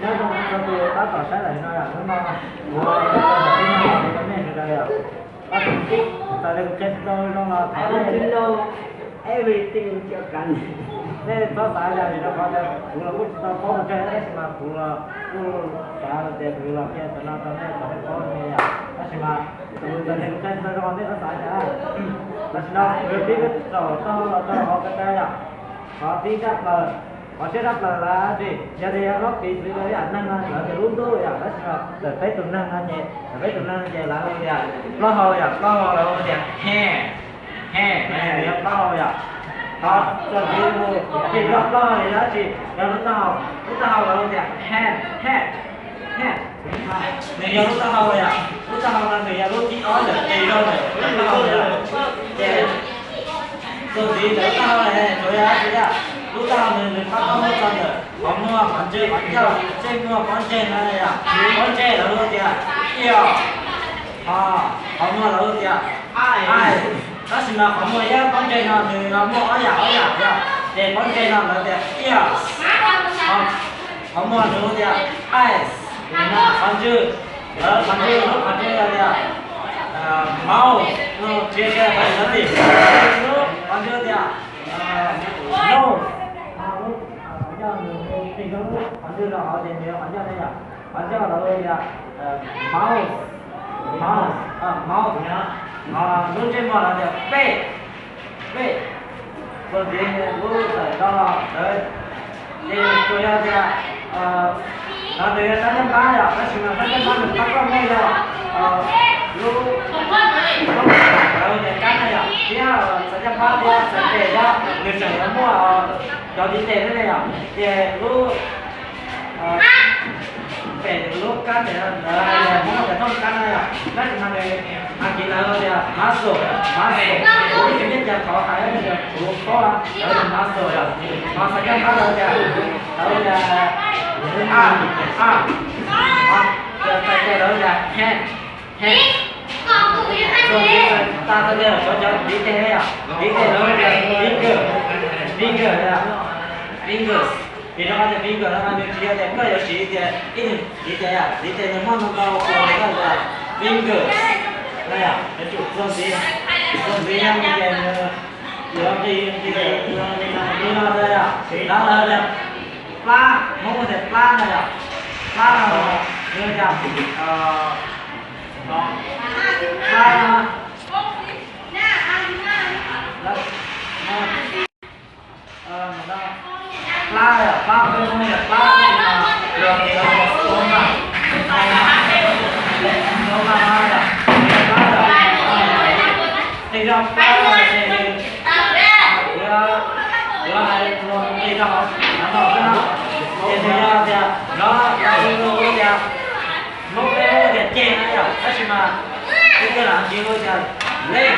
Nyob zoo rau tus tab tom saib lawm no yom, hnub no kuv nej sawv daws yom, tab sis txawm tias kuv qhia tsis tau zoo los thov nej, everything, nej txhob xav yam li rau qhov tias kuv los kuj tsis tau paub mus tsawg tab sis mas kuv los kuj xav tias kuv los qhia cov no rau nej kom nej paub li yom, tab sis mas txawm tias kuv qhia tsis tau zoo los nej txhob xav yam. Tam sim no kuv yuav pib zaum taub hau los rau hauv ko taw yom. Qhov pib tshaj plaws, qhov siab tshaj plaws lawm dab tsi? Yog tias yog lub piv txwv rau ib yam neeg no lawv tias lub ntuj yom, tab sis mas txawm peb tus neeg no ces, txawm peb tus neeg no ces lawv hu tias plaub hau yom, plaub hau lawv hu tias hair, hair, nws yog plaub hau yom. Qhov txuas ntxiv mus ces yog plaub hau yog dab tsi? Yog lub taub hau, lub taub hau lawv hu tias head, head, head. Nws yog lub taub hau yom, lub taub hau no nws yog lub thib ob ntawm qis zog ntawm lub taub hau yom. Ces txuas ntxiv ntawm lub taub hau no tsuas yog dab tsi tiag? Lub taub hau no nws pab pab muab txog ntawm qhov muag, qhov ntswg, qhov ncauj, ntsej muag, pob ntseg no yom. Pob ntseg lawv hu tias ear, ho qhov muag lawv hu tias eye. Tab sis mas qhov muag thiab pob ntseg no nws muaj ob yam ob yam yom. Ces pob ntseg no lawv tias ears, qhov muag nws hu tias eyes, qhov ntswg, lawv qhov ntswg, lub qhov ntswg tias mouth, no tsis yog qhov ntswg, lub qhov ntswg tias nose, qhov ncauj, qhov ntswg no ces nws yog qhov ncauj na yom, qhov ncauj lawv tias mouth, mouth, mouth, lub ntsej muag lawv tias face, face. Txuas ntxiv lub tawm no ntawd ces tsuas yog tias no nws yog xav caj npab yom, tab sis mas xav caj npab nws pab koj muaj yog lub, lub, lawv tias kab na yom, thiab xav caj npab thiab xav tes thiab nws tseem yuav muaj cov ntiv tes thiab ne yom. Ces lub pem lub kab tes no lawv hais tias Hmoob tias thooj kab na yom, tab sis mas nws Askiv lawv tias muscle, muscle, kuv tsis nyiam cas qhov hais tias kuv paub lawv tias muscle yom, ho xav caj npab lawv tias, lawv tias a, a, ho txhais tes lawv tias hand, hand. Txuas ntxiv tas txhais tes cov, cov ntiv tes yom, ntiv tes lawv tias finger, finger yom, fingers. Vim rau qhov tias finger no mas nws tsis yog tias koj yuav siv tias ib tug ntiv tes yom, ntiv tes nws muaj ntau ntau tus, lawv tias fingers na yom. Yuav tsum txuas ntxiv, txuas ntxiv no ces nws yuav nqis, nqis li no yom, no lawv tias plab, Hmoob tias plab na yom, plab no nws tias plab no, plab, plab peb Hmoob tias plab, stomach, stomach no yom, plab yom, qhov zog plab no ces nws yuav, yuav hais luag nqis rau hauv no xwb no, ces nws yog tias nov, tias Hmoob peb hu tias ceg na yom, tab sis mas peb tej laus Askiv hu tias leg,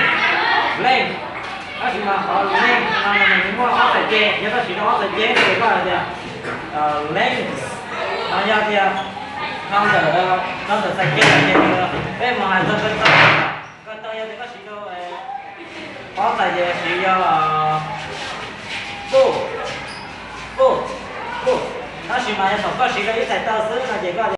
leg. Tab sis mas qhov leg no nws muaj ob txhais ceg, yog koj siv rau ob txhais ceg ces koj hais tias legs. Ho yog tias no ntawm, no ntawm txhais ceg ces peb mus hais txog ko taw, ko taw yog tias koj siv rau ob txhais ces siv yog foot, foot, foot. Tab sis mas yog thaum koj siv rau ib txhais taw xwb no ces koj